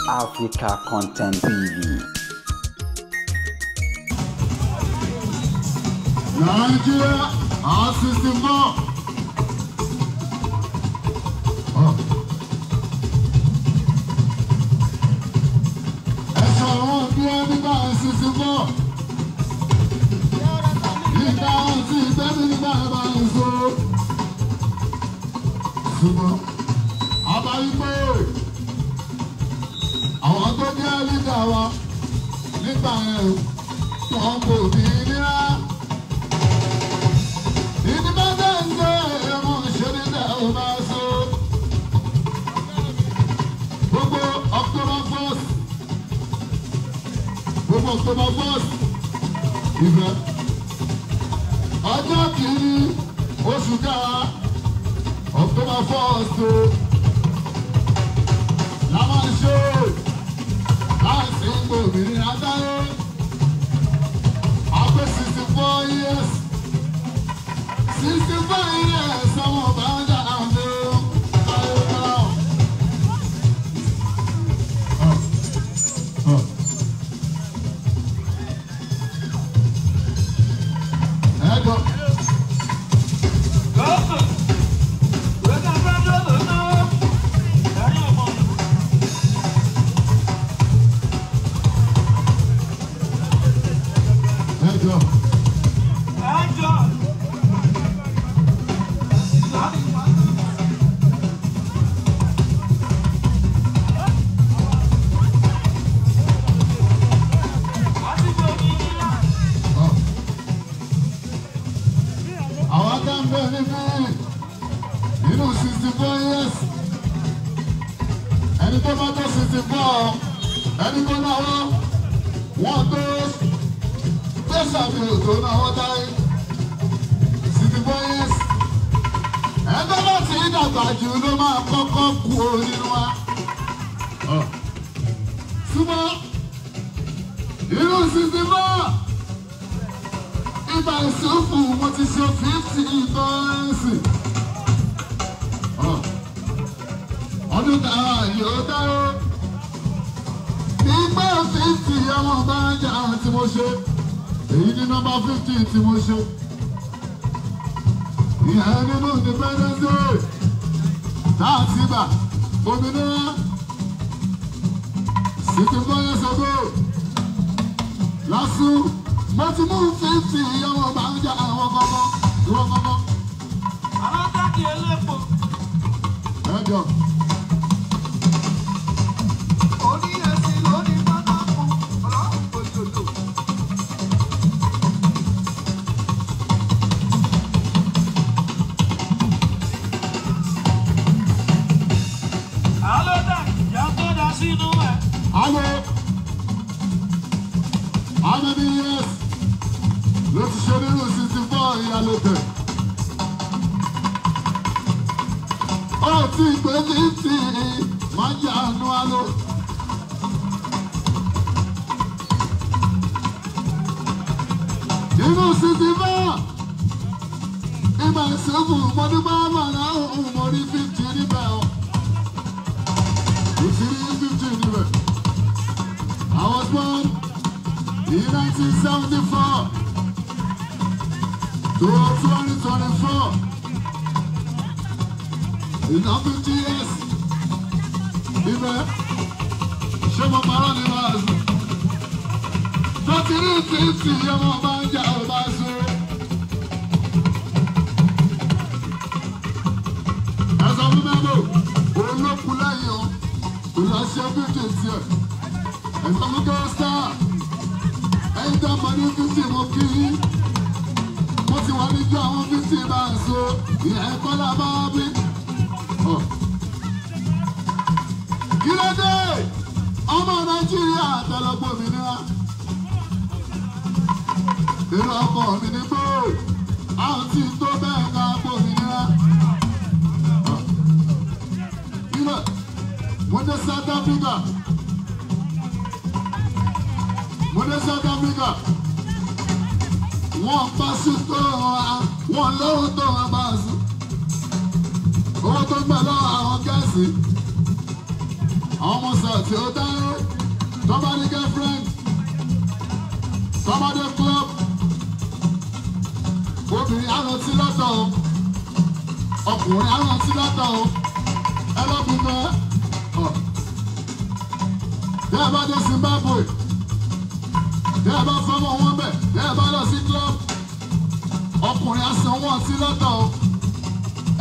Africa Content TV. Nigeria R64. Ẹ̀sọ́ àwọn òbí ẹni bá 64. Ìgbà ọtí ìgbẹ́bí nígbà bá ń so. Ṣùgbọ́n àbáyé pé àwọn tó jẹ́ lídà wa nígbà yẹn wọn kò ní nira. Independence Day ọmọ ìṣẹ́ni náà ó máa so. Gbogbo October 1st, gbogbo October 1st, ìfẹ́. Ọjọ́ kìíní oṣù kẹwàá, October 1st o. La máa ṣe láti gbòmìnira dáyé. Àpé 64 years. 64 years, ọmọ bá ń jà àmì táyé náà. Ẹ̀dọ̀. Ẹ̀dọ̀. Àwọn tá ń bẹ níbí nínú 64 years, ẹni tó bá tó 64, ẹni tó náwó wọn tó tó ṣàfihàn tó náwó táyé 64 years. Ẹni tó bá ti dàgbà jù ló máa kọ́kọ́ kú o nínú wa. Súnmọ́ inú 64. Ìgbà ìsúfù mo ti ṣe 50 bọ́ọ̀sì. Ọdún tààrà yóò dáró. Nígbà 50 ọmọ bá ń jà tí mo ṣe. Èyí ní nọ́mbà 50 tí mo ṣe. Ìyẹn nínú Independence Day. Láti gbà òmìnira. 64 years ago. Lásù. Mo ti mú 50 ọmọ bá ń jà àwọn kọ̀ọ̀kan ìwọ kọ̀ọ̀kan. Àwọn táàkì elépo. Ẹjọ́. Orí ẹ̀sìn lórí pátákó, ọlọ́run kò jòjò. Àlọ́ táàkì ìyá tó dá sínú ẹ̀. Alo. How many years? Ló ti ṣe nínú 64 ìyálòtẹ̀. Ó ti pé 50 máa ń yàánú alo. Nínú 64, ìgbà ìṣẹ́fù mọ́dúnmọ́ àmàlà òun mo rí 50 níbẹ̀ o. Ìṣirí 50 níbẹ̀. I was born in 1974 to 2024. In 50 years, ibẹ̀ ṣé mo parọ́ ní báàsì? 33 50 ọmọ bá ń jà ọba ṣe. Ẹ sọ fún mẹ́bò, òun ló kú lẹ́yìn o, kò lọ ṣe 50 tiẹ̀. Ẹ sọ fún Gẹ́sítà, ẹ̀yin tó mọ̀ ní 50 mo kí yín. Mo ti wà níjọ́ àwọn 50 bá ń so, ìyẹn kọ́lá bá bí. Kí ló dé? Ọmọ Nàìjíríà tẹlẹgbọ́ òmìnira. Èrò ọkọ mi ni pé àwọn tí tó bẹ́ẹ̀ ká gbòmìnira. Ilẹ̀ mo dé South Africa. Mo dé South Africa. Wọ́n pa sí tó wọn lọ́wọ́ tó wọn bá sùn. Owó tó gbà lọ́wọ́ àwọn gẹ̀ẹ́sì. Àwọn ọmọ sọ tí ó dáná tó bá ní girlfriend tó bá dé club obìnrin á rántí lọ́tọ̀ o ọkùnrin á rántí lọ́tọ̀ o ẹlọ́bùnmọ́ ọ̀ bí ẹ bá dé Zimbabwe bí ẹ bá fọmọ wọn bẹ̀ bí ẹ bá lọ sí club ọkùnrin á sanwó ọtí lọ́tọ̀ o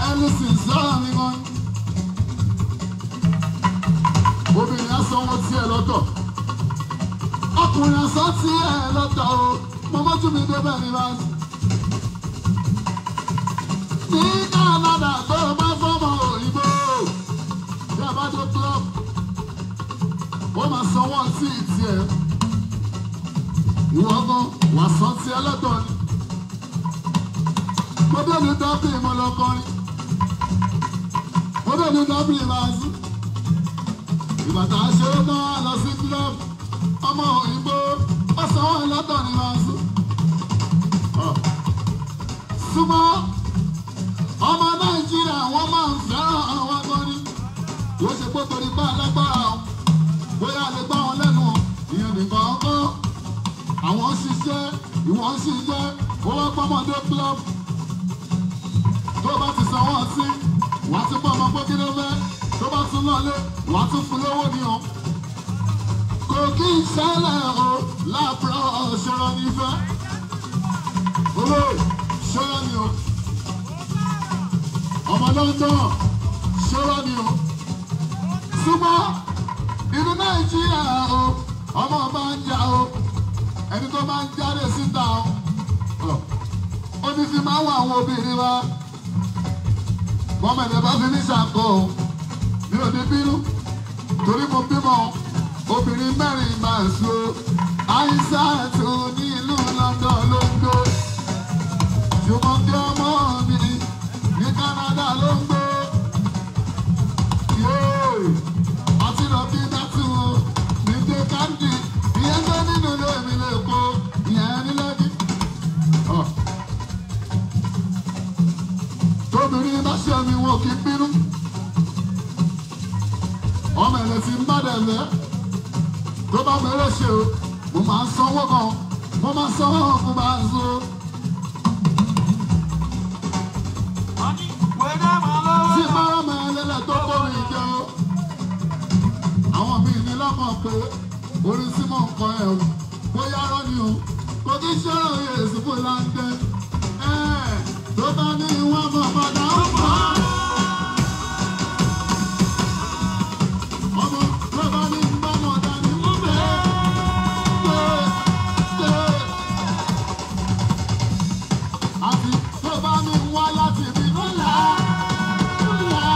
ẹlùsìn sọ́ọ̀ ni wọn obìnrin á sanwó tiẹ̀ lọ́tọ̀ ọkùnrin á san tiẹ̀ lọ́tọ̀ o mo mọ́jú mi débẹ̀ ní báyìí. Ní Canada tó bá fọmọ òyìnbó bí a bá dé club ó máa sanwó ọtí tiẹ̀ ìwọ gan wà san tiẹ̀ lọ́tọ̀ ni. Mo dé ní Dublin mo lọ kọrin mo dé ní Dublin máa sí ìbàtà ṣe é náà lọ sí club ọmọ òyìnbó ó sanwó lọ́tọ̀ ni máa sí. Súnmọ́ ọmọ Nàìjíríà wọ́n máa ń fẹ́ràn àwọn akọrin kò ṣe pé torí bá alágbára o bóyá lè gbá wọn lẹ́nu ìyẹn nìkan kọ́ àwọn ṣiṣẹ́ ìwọ̀n ṣiṣẹ́ ó wá pọ́nmọ́dé club tó bá ti sanwó ọtí wàá tún bọ́ ọmọ pé kí ló fẹ́ tó bá tún lọ́lé wàá tún fún lówó ni o kò kí n ṣẹlẹ̀ o láàpọ̀ ṣọ́rọ́ nífẹ̀ owó ṣọ́rọ́ ni o ọmọ London ṣọ́rọ́ ni o súnmọ́ ìlú Nàìjíríà o ọmọ bá ń jà o ẹni tó bá ń jáde síta o ó ní fi máa ń wọ àwọn obìnrin wa bọ́mọ ẹ̀dẹ̀ bá fi ní ṣàkó o mi ò ní bínú torí mo bímọ obìnrin mẹ́rin máa ń so àìsàn tó ní ìlú London ló ń gbé ṣùgbọ́n kí ọmọ mi ní Canada ló ń gbé yóò àti lọ bí dátú ní dé kandi ìyẹn tó nínú ilé mi lè kó ìyẹn ní Lẹ́kì. Tóbìnrin bá ṣe mi wọn kì í bínú ọmọ ẹ̀rẹ̀ tí ń bá dẹ̀ lẹ́ tó bá mẹ́rẹ̀ ṣe o mo máa ń sanwó kan mo máa ń sanwó fún bá ń so. Tí bára mọ ẹlẹ́lẹ̀ tó kó mi jẹ o àwọn míì ní lọ́kàn pé orin tí mò ń kọ ẹ̀ o bóyá rọ́ ni o kò kí ṣọ́rọ̀ yèsù fún láńdẹ́ ẹ̀ tó bá ní ìwọ̀n mọ̀ padà ó pọ̀ á. Ọmọ tó bá ní gbọ́mọ̀ dání mú bẹ́ẹ̀ tẹ́. Àti tó bá ní wá láti ibi ńlá ńlá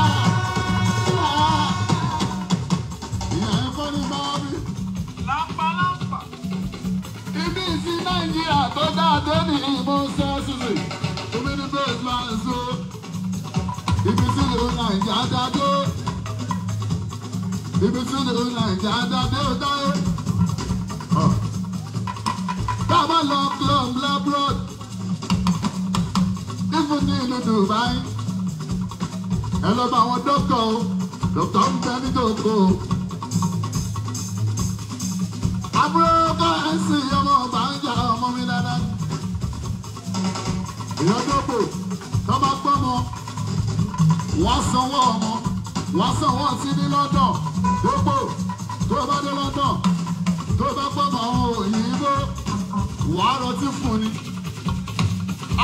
ńlá. Ìyẹn kọ́ ní bábí. Lápálápá. Ibi sí Nàìjíríà tó dáadé ní ìmọ̀ sẹ́sìsì. Omi ní bẹ́ẹ̀ máa ń so. Ibi sí ìlú Nàìjíríà dáadé. Ibi tí ìlú Nàìjíríà dáadé ó dáyé. Tá a bá lọ club labroad, even ní ìlú Dubai, ẹ lọ bá àwọn dókítà o, dókítà ń bẹ ní tòkó o. Àbúrò kọ́rẹ́nsì ọmọ ọba ń jà ọmọ mi dáadáa. Ìyọ́dọ́gbò tó bá gbọ́mọ, wọ́n sanwó ọmọ, wọ́n sanwó ọtí ní London. Dógbò tó bá dé London, tó bá gbọ́mọ àwọn òyìnbó, wàá rọtí fún ni.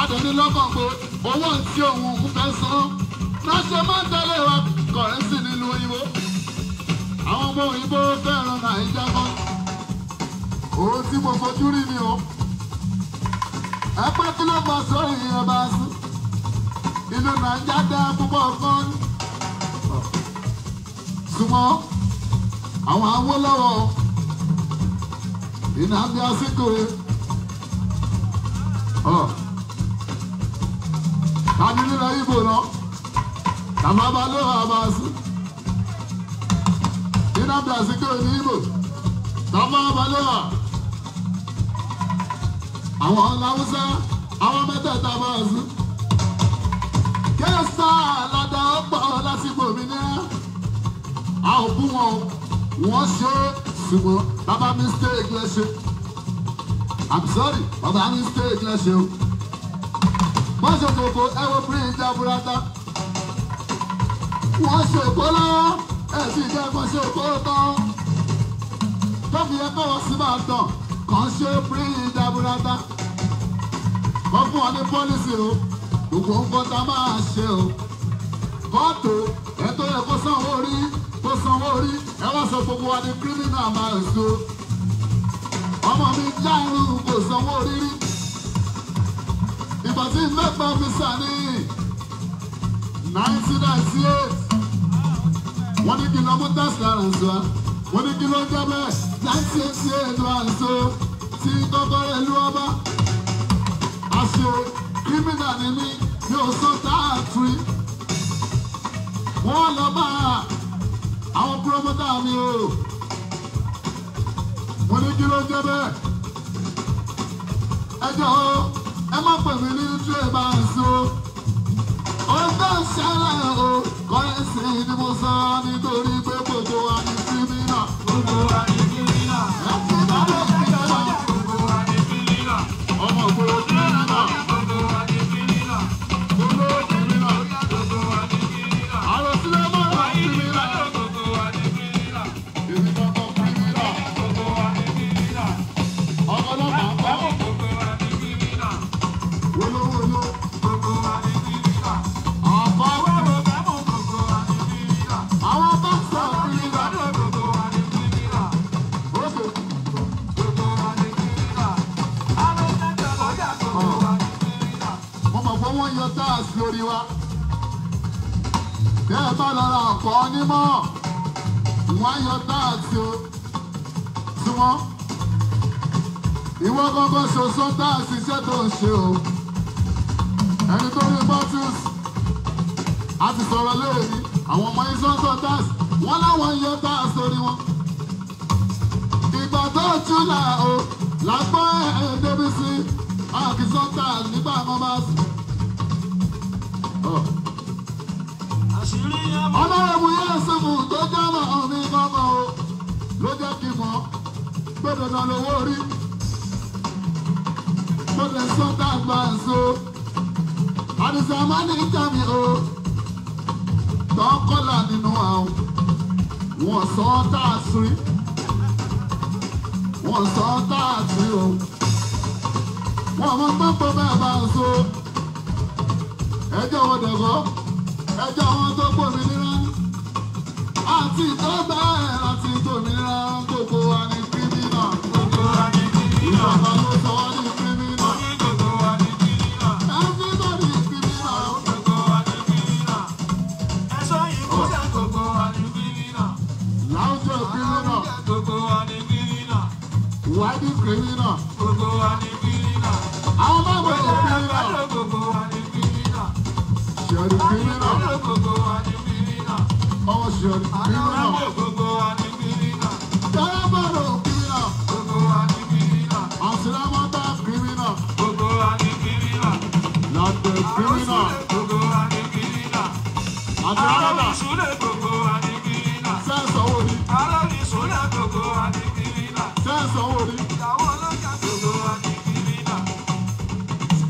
Adẹ̀ní lọ́kàn pé owó tí òun ń fẹ́ san. Láṣẹ máa ń tẹ́lẹ̀ wa kọ̀rẹ́nsì nílùú òyìnbó. Àwọn ọmọ òyìnbó fẹ́ràn Nàìjíríà kan. Òun tí mo fojú rí ni o. Ẹ pé kí ló fà sórí ìyẹn bá sí. Ìlú Nàìjíríà dá púpọ̀ gan. Súnmọ́ àwọn Awólọ́wọ̀ Nnamdi Azikiwe. Tani nílẹ̀ Ìgbò náà? Tàbá bá ló wà bá sí. Nnamdi Azikiwe ní Ìgbò. Tàbá bá ló wà. Àwọn Haúsá, àwọn mẹ́tẹ̀ẹ̀ta bá sí. Kẹ́sà ládà ọ̀pọ̀ láti gbòmìnira. A ò bú wọn o. Wọ́n ṣe ṣùgbọ́n bàbá mistake lẹ ṣe. I'm sorry, bàbá mistake lẹ ṣe o. Wọ́n ṣe kòkó ẹwọ́ bíríìjì jaburata. Wọ́n ṣe kó lọ́wọ́ ẹ̀ sì jẹ́ kó ṣe kó tán. Tóbi ẹ kọ́wọ́ sí máa tàn kàn ṣe bíríìjì jaburata. Wọ́n fún ọ ní pọ́lísì o, gbogbo nǹkan tá a máa ṣe o. Kóòtù ẹ tó yẹ kó sanwó orí kó sanwó orí ẹ wá sọ gbogbo wa ní kírímìnà máa so. Ọmọ mi já irun kò sanwó orí rí. Ìgbà tí mẹ́fà fi sà ní 1998 wọ́n ní kí lọ mú tax clearance wa, wọ́n ní kí ló ń jẹ́ bẹ́ẹ̀ 1988 wà ń so tí kọ́kọ́rọ́ ìlú ọba. Àṣe kírímìnà ni mí mi ò san táàtì. Wọ́n lọ bá àwọn púrọ́mọ́tà mi o. Mo ní kí ló ń jẹ́ bẹ́ẹ̀. Ẹ jọ̀ọ́ ẹ má pè mí ní tírè bá ń so. Ohun tó ń ṣẹlẹ̀ o, kọ́rẹ́sì ni mo sọ nítorí pé gbogbo wa ní kírímìnà. Gbogbo wa ní kírímìnà. Ẹ ti bá lè kírímìnà. Gbogbo wa ní kírímìnà. Ọmọ ìgboro kírímìnà. Gbogbo wa ní kírímìnà. Gbogbo kírímìnà. Gbogbo wa ní kírímìnà. Àròsílẹ̀ mọ́ra kírímìnà. Gbogbo wa ní kírímìnà. Èmi kankan kírímìnà. Gbogbo wa ní kírímìnà. Ọ̀pọ̀lọpọ̀ àpá. Gbogbo wa ní kírímìnà. Wolowolo. Gbogbo wa ní kírímìnà. Àpá. Wẹ́wọ̀ mẹ́mú gbogbo wa ní kírímìnà. Àwọn bá sọ kírímìnà. Gbogbo wa ní kírímìnà. Ókè. Gbogbo wa ní kírímìnà. Alóńtẹ́tẹ̀ lọ́jà gbogbo wa ní kírímìnà. Mo mọ̀ pé wọ́n yọ táàsì lórí wa. Tẹ́ ẹ bá lọ ra ọ̀pọ̀ onímọ̀, wọ́n á yọ táàsì o. Súnmọ́. Ìwọ gangan ṣoṣo táàsì iṣẹ́ tó ń ṣe o. Ẹni tó ní bottles, a ti sọ̀rọ̀ lóòní, àwọn ọmọ yín sọ́ńsọ̀ táàsì, wọ́n láwọn ń yọ táàsì lórí wọn. Ìgbà tó túlà o, làgbọ́ ẹ̀ débi sí, àkìsọ́ táàsì nígbà kan bá sùn. Àṣírí yẹn mọ̀. Ọlọ́run yẹn sùnmù tó jọ́mọ̀ mi kọ́kọ́ o ló jẹ́ kí n mọ̀ pé dandan lówó orí mo lè sọ dàgbà so àdìsá má ní ìjà mi o tọ́kọ́là nínú àwọn wọ́n sọ táàsì wọ́n sọ táàsì o wọ́n mọ pọ́pọ́ bẹ́ẹ̀ bá ń so ẹjọ́ wọn dẹ̀kọ́ ẹjọ́ wọn tó gbòmìnira àti tó bẹ́ẹ̀ àti gbòmìnira gbogbo wa ní kírímìnà Gbogbo wa ní kírímìnà. ìjọba ló sọ wá ní kírímìnà Ní gbogbo wa ní kírímìnà. everybody kírímìnà Gbogbo wa ní kírímìnà. Ẹ̀ṣọ́ ìmúṣẹ gbogbo wa ní kírímìnà. láwùjọ kírímìnà Gbogbo wa ní kírímìnà. wádìí kírímìnà Gbogbo wa ní kírímìnà. àwọn báwo ni kírímìnà Gbogbo wa ní kírímìnà. ṣẹ̀rí kírímìnà Gbogbo wa ní kírímìnà. ọwọ́ ṣẹ̀rí kírímìnà Gbogbo wa ní kírímìnà. tẹ́lẹ̀bọ̀rọ̀ kírímìnà Gbogbo wa ní kírímìnà. àṣìlámọ́tà kírímìnà Gbogbo wa ní kírímìnà. làdẹ̀ kírímìnà Gbogbo wa ní kírímìnà. àṣìlámọ́tà Alárìsúlẹ̀ gbogbo wa ní kírímìnà. sẹ́ǹsọ̀wọ́ ni Alárìsúlẹ̀ gbogbo wa ní kírímìnà. sẹ́ǹsọ̀wọ́ ni Ìyàwó ọlọ́jà gbogbo wa ní kírímìnà.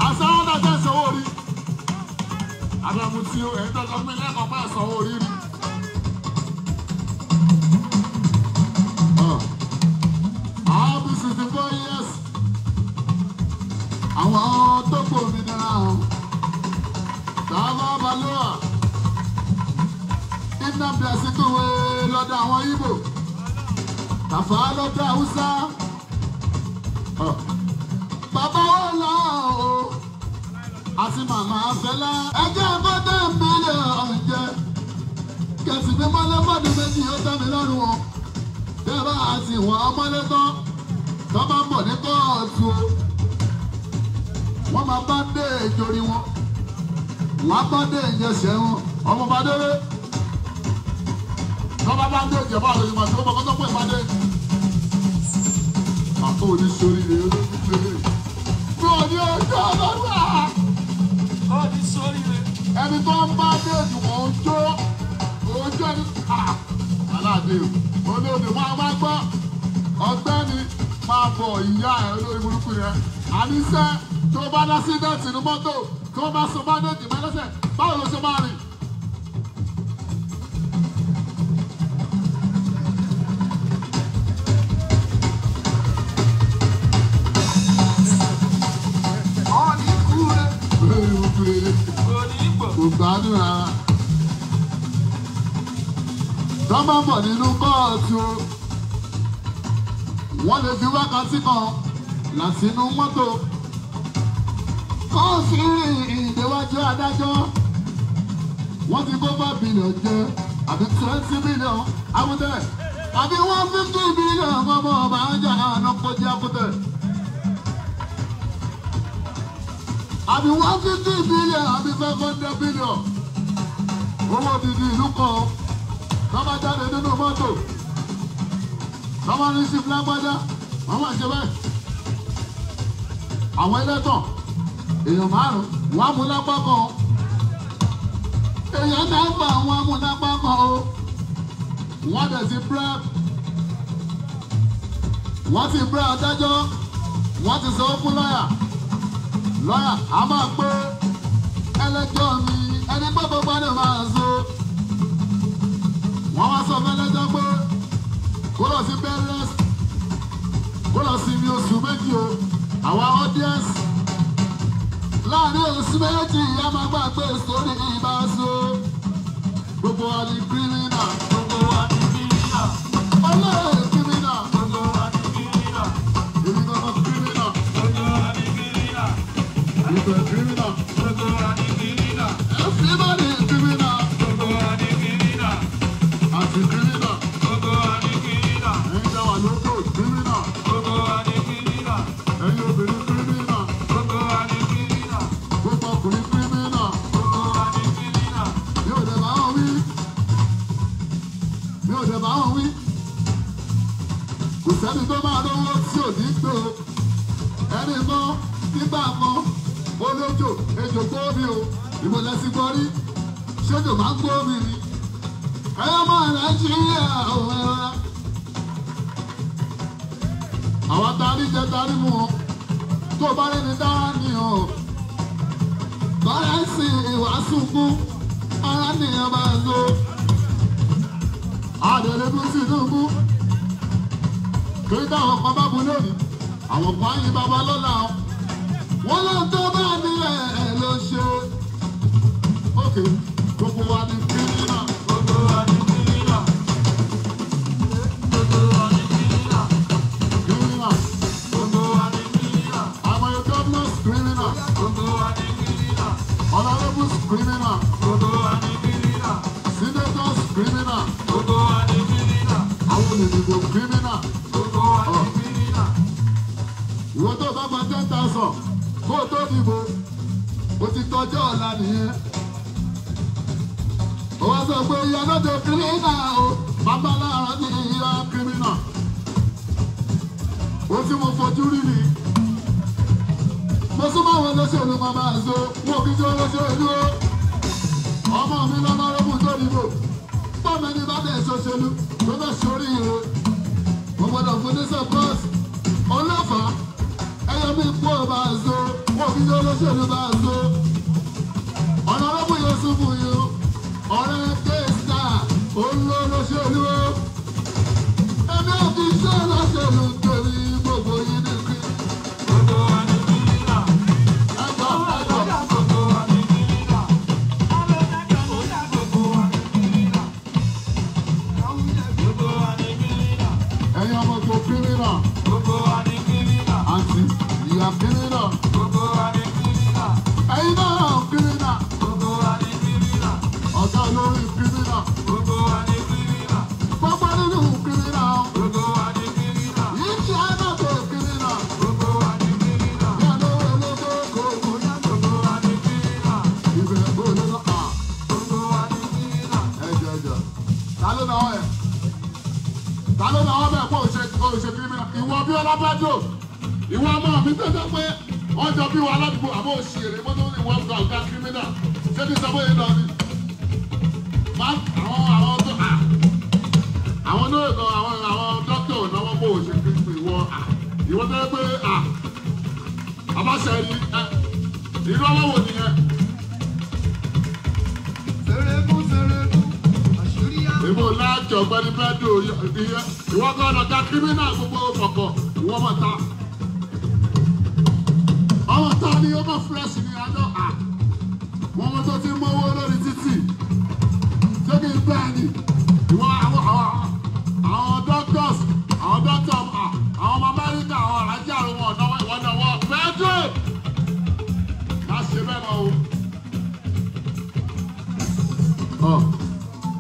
àṣìlámọ́tà sẹ́ǹsọ̀wọ́ ni àdàmú tí ó ẹ̀ ń tọ́jú fún mi lẹ́kọ̀ọ́ pẹ́ sanwó orí rí. I'll be 64 years. Àwọn tó gbòmìnira o. Tàbá Balóà. Iná Blessing lọ́dọ̀ àwọn Ìgbò. Tàfà lọ́dọ̀ Haúsá. Bàbá ó lọ o. Àti màmá Fẹlá. Ẹjẹ́ bọ́dẹ̀ mílíọ̀nù jẹ. Kẹ̀sì mi mọ́lẹ́ mọ́dún méjì ó tẹ́ mi lọ́rùn o. Tẹ́ bá àti wọ́n ọmọlé tán. Tọ́ bá ń bọ̀ ní kóòtù o. Wọ́n máa bá dé ìjòrí wọn. Wọ́n á bá dé ìjẹsẹ̀ wọn. Ọmọ bá délé. Tọ́ bá bá dé ìjẹ̀bá àlejò màtí wọ́n bá kọ́tọ́ pé bá dé. Àpò oníṣòrí rèé olójú rèé. Mi ò ní ọjọ́ ọlọ́run à. Ó ní sóríire. Ẹni tó ń bá dé ìwọ̀n ojó ojó ẹni à. Wàhálà dé o. Olóòdì máa wá gbọ́. Ọ̀gbẹ́ni máa bọ̀ ìyá ẹ̀ olórí burúkú yẹn. Àníṣe tó bá dá sídẹ̀ǹtì ní mọ́tò tó bá so báńdéèjì mẹ́lẹ́sẹ̀ báwo ló ṣe máa rìn? Olórí burúkú yẹn kò gbádùn rárá. Tọ́ bá bọ̀ nínú kóòtù o, wọ́n lè fi wákàtí kan láti inú mọ́tò. Kóòtù ìdíwájú adájọ́. Wọ́n ti kó 5 billion jẹ àbí 20 billion àbútẹ̀ àbí 150 billion ọmọ ọba ọjà àná kọjá àbútẹ̀. Àbí 150 billion àbí 500 billion. Owó odidi ìlú kan tọ́ba jáde nínú mọ́tò. Tọ́ba ní sí fúlágbájá, wọ́n máa ṣe báyìí. Àwọn ẹlẹ́tàn, èèyàn 5, wọ́n á mú lápá kan. Èèyàn 6, wọ́n á mú lápá kan o. Wọ́n dẹ̀ ti brẹ́. Wọ́n ti brẹ́ adájọ́. Wọ́n ti sọ fún lọ́yà. Lọ́yà a máa pé ẹlẹ́jọ́ mi ẹni gbọ́dọ̀ gbọ́dọ̀ máa so. Wọ́n wá sọ fẹ́lẹ́jọ́ pé kó lọ sí bed rest, kó lọ sí ibi oṣù 2 o, àwọn audience. Láàárín oṣù 2 a máa gbàgbé sórí ìbáṣọ. Gbogbo wa ni criminal. Gbogbo wa ni criminal. Ọlọ́run criminal. Gbogbo wa ni criminal. Èmi gangan criminal. Gbogbo wa ni criminal. Ìgbẹ́ criminal. Gbogbo wa ni criminal. Everybody criminal. Gbogbo wa ni criminal. Àti criminal. Gbogbo wa ni criminal. Ẹ̀yin tẹ́ wà lóko criminal. Gbogbo wa ni criminal. Ẹ̀yin obìnrin criminal. Gbogbo wa ni criminal. Gbogbo ọkùnrin criminal. Gbogbo wa ni criminal. Mi ò dẹ̀ bá wọn wí. Mi ò dẹ̀ bá wọn wí. Kò sẹ́ni tó máa lówó tí ò ní gbé o. Ẹni kan nígbà kan ó lójò ejò gbómi o. Ìbò lẹ́sìn gbọ́ rí. Ṣéjò máa ń gbómi ni. Ẹyọ máa Nàìjíríà òun ẹ̀rọ. Àwọn tarí jẹ tarí mu o. Tó bá rí ni dára ni o. Bọ́lá sì ìwà sunkún. Ara nìyẹn máa lo. Àdẹ̀lẹ̀ bí Tinubu. Torí táwọn kan bá bu lónìí, àwọn kan á yin bàbá lọ́la o. Wọ́n lọ tó bá nílẹ̀ ẹ̀ ló ṣe. Ókè, gbogbo wa ni kírímà. Gbogbo wa ni criminal. Gbogbo wa ni criminal. Kírímà. Gbogbo wa ni criminal. Àwọn governors criminal. Gbogbo wa ni criminal. Honourables criminal. Gbogbo wa ni criminal. Senators criminal. Gbogbo wa ni criminal. Àwọn olùdìbò criminal. Gbogbo wa ni criminal. Ìwọ tó bá gba 10,000 kó o tó dìbò, o ti tọjọ́ ọ̀la nìyẹn. Ó wá sọ pé ìyá náà jẹ́ criminal o, bàbá lára ní ìyá criminal. Ó tí mo fojú rí ni. Mo súnmọ́ àwọn olóṣèlú máa máa so, mo kì í ṣe olóṣèlú o. Ọmọ mi lọ́nà rọ́bù tó dìbò. Bọ́ọ̀mù ẹni bá bẹ̀ ṣoṣèlú tó bẹ̀ sórí ire. Mo gbọ́dọ̀ fún ní support. Ọlọ́fà ẹyọ mi kú ọba àzó, mo kì í ṣe olóṣèlú bá àzó. Ọ̀nà rọ́bù yóò ṣubú yìí o. Ọ̀rẹ́ kéésà olóṣèlú o. Ẹni ò fi ṣe olóṣèlú torí gbogbo yìí ní kí. Gbogbo wa ni criminal. Ẹjọ́ ẹjọ́. Gbogbo wa ni criminal. Gbogbo wa ni criminal. Gbogbo wa ni criminal. Ẹ̀yin ọmọ tó criminal. Gbogbo wa ni criminal. Àǹtí ìyá criminal. Gbogbo wa ni criminal. Ẹ̀yin náà criminal. Gbogbo wa ni criminal. Ọ̀gá olórí criminal. Gbogbo wa ni criminal. Pápá nínú criminal. Gbogbo wa ni criminal. Yìí ṣe àná tó criminal. Gbogbo wa ni criminal. Bí àlọ́ ológo kò kò yá. Gbogbo wa ni criminal. Ìbẹ̀rẹ̀ bó ló lọ kà. Gbogbo wa ni criminal. Ẹjọ́ ẹjọ́. Ta ló náà ẹ̀? Ta ló náà bẹ̀ pé òṣè criminal? Ìwọ bí Ọlábàjò. Ìwọ ọmọ mi tó jẹ́ pé ọjọ́ bí wà ládùúgbò àbọ̀ òṣèré mọ́tò ìwọ ọ̀gá ọ̀gá criminal. Ṣé kí sọ bóyá lọ ni? Má àwọn àwọn tó à. Àwọn náà kan àwọn dókítà ò náwó bó ṣe fi pè wọ ìwọ tó yẹ pé àbáṣe rí irú ọwọ́ wo nìyẹn. Èmi ò lájọ ọ̀gbẹ́ni Bẹ́dù ìwọ kan ọ̀gá kírímínà gbogbo kọ̀kọ̀ ìwọ mọ̀ ta. Ọmọ ta ni ó mọ̀ fúrẹ́ṣì ní adọ́ à. Wọ́n mọ tó ti ń mówó lórí títì. Ṣé kí n bẹ́ẹ̀ ni? Ìwọ àwọn doctors, àwọn doctor, àwọn ọmọ Amẹ́ríkà, àwọn alájà àrùn wọn ọ̀nà ìwọ náà wọ́n Bẹ́dù. Má ṣe bẹ́ẹ̀ mọ́ o.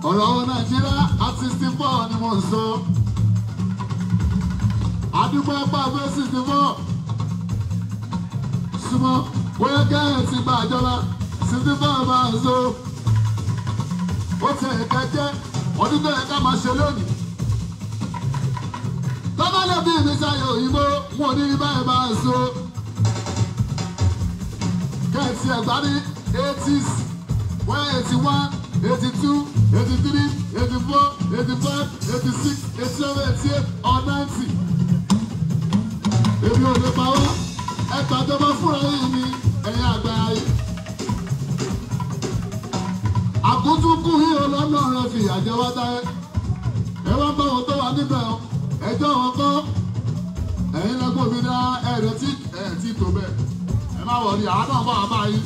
Ọ̀rọ̀ Nàìjíríà at 64 ni mo ń sọ. Àdúgbò ẹ̀pá fẹ́ 64. Súnmọ́ bóyá kẹ́hìn ti gba àjọba 64 máa ń sọ. Ó ti ẹ̀ka jẹ́ ọdún tó yẹ ká máa ṣe lónìí. Tọ́ba lè bí mi sáyé òyìnbó, wọn ò ní rí báyìí máa ń sọ. Kẹ́hìn ẹ̀gbá ní 80s, 181, 82, 83, 84, 85, 86, 87, 88 or 90. Èmi ò lè pa wá, ẹ gbàjọba fúnra yìí ni ẹ̀yin àgbà ayé. Àkútúkù yìí ọlọ́nà rẹ̀ fi ìyà jẹ wá táyé. Ẹ wá bá wọn tó wà níbẹ̀ o, ẹjọ́ wọn kọ́. Ẹ̀yin lọ́gbọ́n mi dá ẹ̀rẹ̀ tí ẹ̀ tí tó bẹ́ẹ̀. Ẹ má wọ̀ ní àwọn náà bá wà báyìí.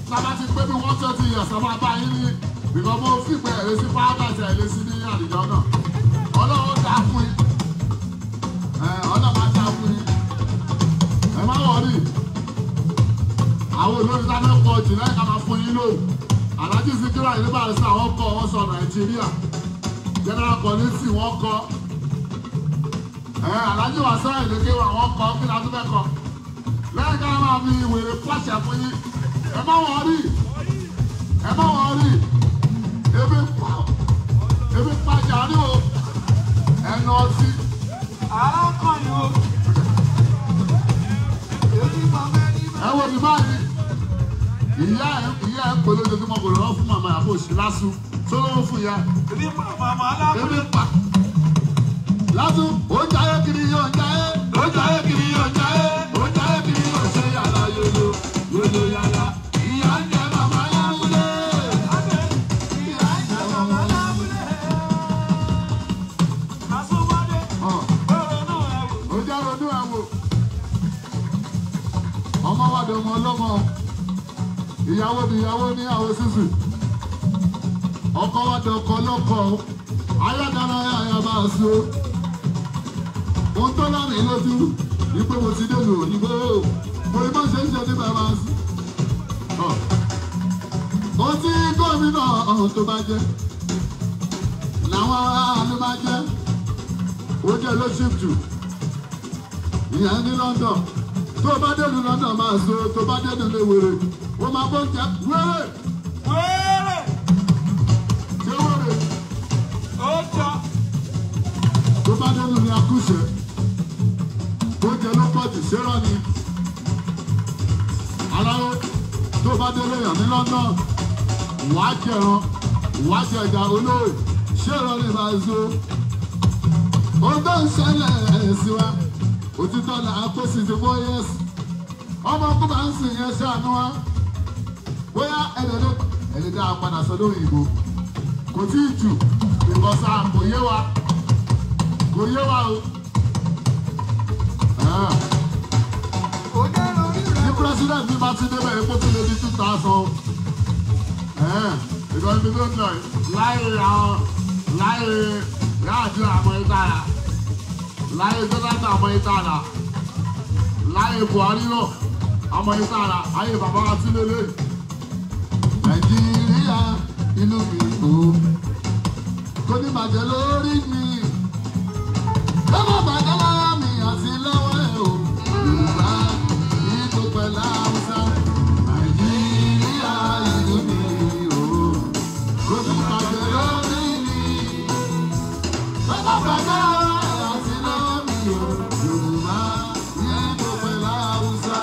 Sábà ti pé bí 120 years a máa bá yín ní. Bìkọ́ mo fìpẹ́ ẹ̀rẹ́ sí fáákàtì ẹ̀rẹ́ sí ní àdìjọ́ náà. Ọlọ́run dá fún yín. Ọlọ́run máa dá fún yín. Ẹ má wọ̀rí. Àwọn olórí sábẹ́ pọ̀ jù lẹ́yìn ká máa fún yín lóhùn. Àlájì Síkírà ìlú Barrister wọ́n kọ́ wọ́n sọ Nàìjíríà. General Kọ́lísì wọ́n kọ́. Àlájì Wàsíù Àyìndé Kéwà wọ́n kọ́ kí la tún fẹ́ kọ́. Lẹ́yìn ká máa fi wèrè pàṣẹ fún yín. Ẹ má wọ̀rí. Ẹ má wọ̀rí. Ebi pa jàrí o, ẹnu ọtí. Arákùnrin o. Ẹ wo ní báyìí, ìyá ẹ pè lójoojúmọ́ kò lọ́wọ́ fún màmá àbò òsì lásù tó lówó fún ìyá. Ebi pa màmá alákùnrin. Ebi pa. Lásù, ó ń jayé kiri yóò ń jayé, ó ń jayé kiri yóò ń jayé, ó ń jayé kiri yóò ṣe yàrá yòlò, yòlò yàrá. Ìyá ń jẹ màmá lábúlé. Ọmọ wa dọmọ ọlọ́mọ, ìyàwó níyàwó ní àwọn sísù, ọkọ wa dọkọ lọkọ, ayádára ayá máa so. Ohun tó lámì lójú ní pé mo ti délùú òyìnbó, mo rí bó ṣe ń ṣe ní bàbá sí. Ohun tí gómìnà ọ̀hún tó bá jẹ́ làwọn aráàlú máa jẹ́, ó jẹ́ ló ṣìf jù ìyẹn ní London. Tó bá dénú London máa so, tó bá dénú lé wèrè, ó máa bọ́ jẹ wéré. Wéré. Ṣé wéré? Ó jọ. Tó bá dénú ní akúṣẹ̀, ó jẹ ló pọ̀ jù ṣérọ́ ni. Aláwo, tó bá délé yàn ní London, wàá jẹran, wàá jẹ ẹja olóòrè, ṣérọ́ ni máa so. Ohun tó ń ṣẹlẹ̀ sí wa. Òtítọ́ là á kó 64 years. Ọmọ kó bá ń sìn yẹn ṣàánú wa. Bóyá ẹ̀dẹ̀dẹ̀ á padà sọ lórí ìbò. Kò tí ì jù ìkọ̀sà kò yé wa. Kò yé wa o. Ní president mi bá ti débẹ̀ epo tó lé ní 2000. Ìkọ̀ ibi tó ń lọ láyé àwọn láyé ráàdú àmọ́ ìtara. Láyé Jonathan àmọ́ ìtara, láyé Buhari náà àmọ́ ìtara, ayé bàbá wa sí lélẹ̀. Nàìjíríà ìlú mi ò kò ní bàjẹ́ lórí mi, kó má bàjẹ́ lára mi àti lọ́wọ́ ẹ̀ o. Yorùbá Ìgbò pẹ̀lú Haúsá, Nàìjíríà ìlú mi ò kò ní bàjẹ́ lórí mi, kó má bàjẹ́ lára mi. Yorùbá Ìgbò pẹ̀lú Haúsá.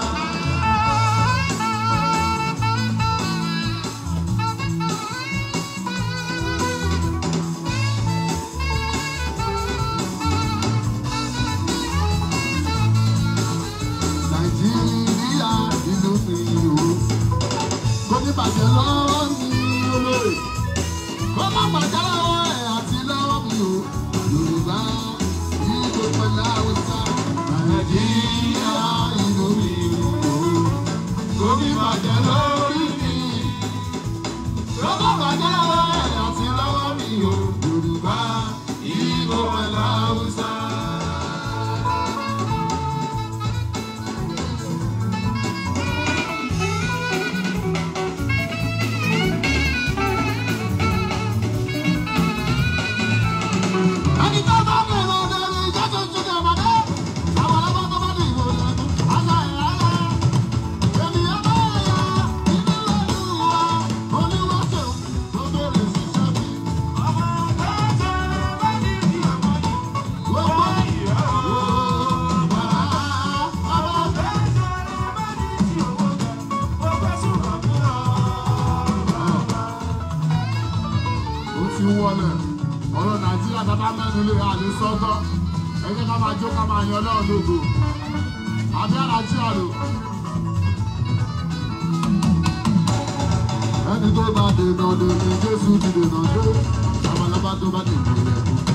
Ọ̀rọ̀ Nàìjíríà tata mẹ́nu lé àlè sọ́tọ̀. Ẹ jẹ́ ká máa jó ká máa yan Ọlọ́run lógo. Àbí àlàáfíà lò. Ẹni tó bá dènà dè ní Jésù ti dènà dé. Labalábá tó bá dènà rẹ̀.